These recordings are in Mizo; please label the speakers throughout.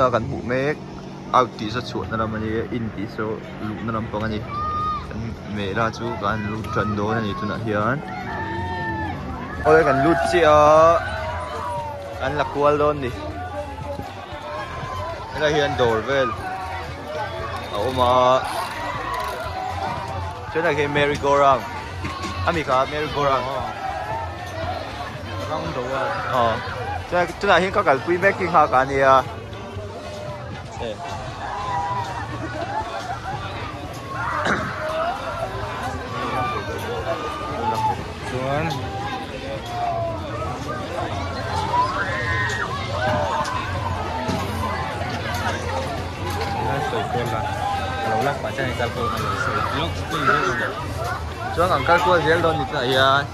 Speaker 1: Kan hmuh mek out tih saw chhuahna lam a ni a in tih saw luhna lampang a ni kan mela chu kan lut tan dawn a ni tunah hian awle kan lut chiah a kan la kual dawn a ni helai hian dawr vel a awm a chuan khi merry go round ami kha merry go round aw chuan tunah hian ka kalpui mek hi nghak a nia
Speaker 2: chuan
Speaker 1: chuan an kal kual zel dawn ni tunah hian.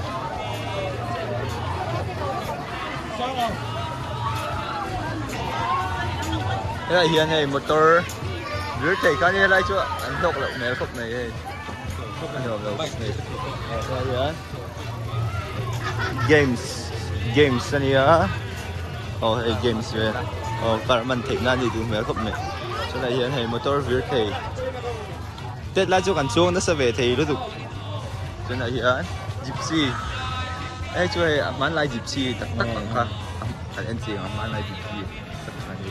Speaker 1: Helai hian hei motor vir thei kha ni helai chu an hlawk loh hmel khawp mai hei a nuam lo khawp mai helai hian games games a nia aw hei games vel aw car man theih na a nih duh hmel khawp mai chulai hian hei motor vir thei tet lai chu kan chuang nasa ve thei lutuk. Tunah hian gypsy hei chu hei a hmanlai gypsy tak tak ang kha kan en chiang a hmanlai gypsy tak tak a ni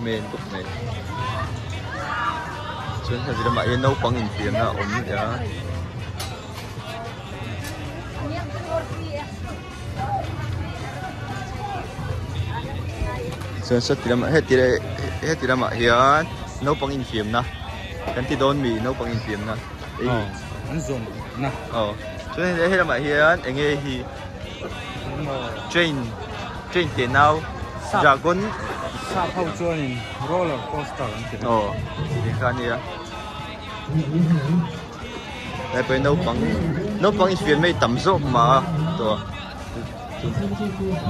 Speaker 1: men bawk mai chuan heti lamah hian naupang infiamna a awm leh a. Chuan sawti lamah heti heti lamah hian naupang infiamna kan ti dawn mi naupang infiamna.
Speaker 2: Aw an zawn na.
Speaker 1: Aw chuan hei lamah hian eng nge hi train train te nau dragon
Speaker 2: sap ho chuanin roller coaster an ti.
Speaker 1: Aw tih kha a nia. Hei pawh hi naupang naupang infiam hei tam zawk mah a tawh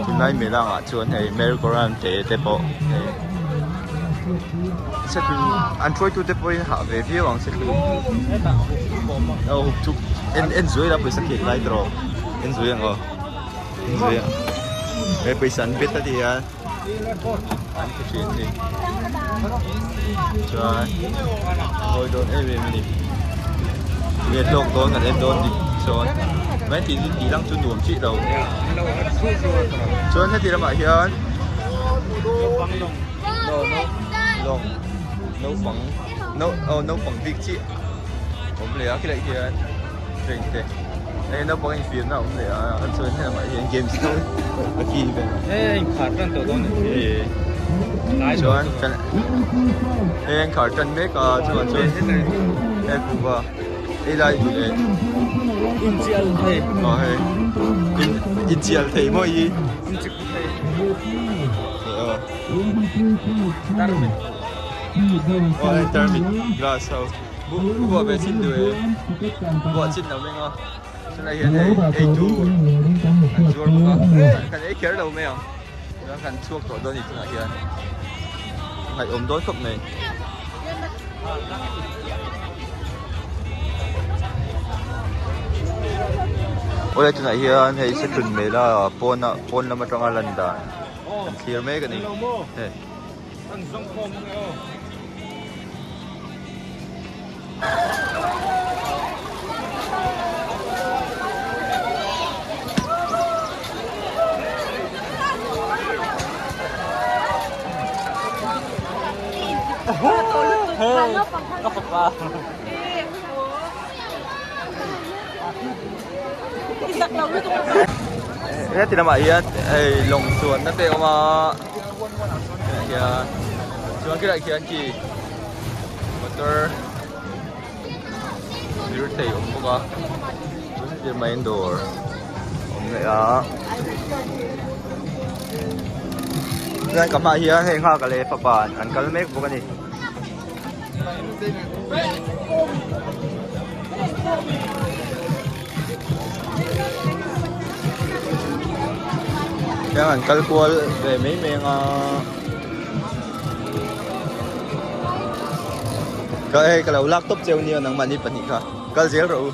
Speaker 1: tunlai mela ah chuan hei merry go round te te pawh hei an hruaitu te pawhin hah ve viau ang se aw hup chuk en en zuai la pawisa khek lai tawh en zuai ang aw en zuai ang hei pawisa an bet a ti hian. An ti thin a ni chuan hawi dawn em em a ni tinge hlawk dawn kan en dawn dik sawn mai tih tih lang chu nuam chiah lo chuan heti lamah hian lawng naupang aw naupang bik chiah awm leh a khilaiah hian. Train te hei naupang infiamna a awm leh a a chuan helamah hian games te a ki vel
Speaker 2: hei inkhar tan tawh dawn
Speaker 1: a ni chuan hei an khar tan mek a chuan chuan hei kuhva ei lai duh leh
Speaker 2: inchial thei
Speaker 1: aw hei inchial thei maw i
Speaker 2: inchik thei
Speaker 1: aw
Speaker 2: tarmit
Speaker 1: aw hei tarmit glass ho. Buah ve chin duh e buah chin lo meng a chulai hian hei ei tur an zuar bawk a kan ei kher lo mai ang chuan kan chhuak tawh dawn a ni tunah hian ngaihawm dawn khawp mai. Awle tunah hian hei Sethlun Mela pawn ah pawn lam atanga lan dan kan thlir mek a ni hei. Heti lamah hian hei lawng chuanna te a awm a. Hian chuan khilaiah khian khi motor zir thei awm bawk a chuan heti main dawr awm leh a chuan ka hmaah hian hei nghak leh fapa an kal mek bawk a ni. Hian an kal kual ve mai mai ang a ka hei ka lo lak tawp cheu nia nangmahni pahnih kha kal zel rawh u.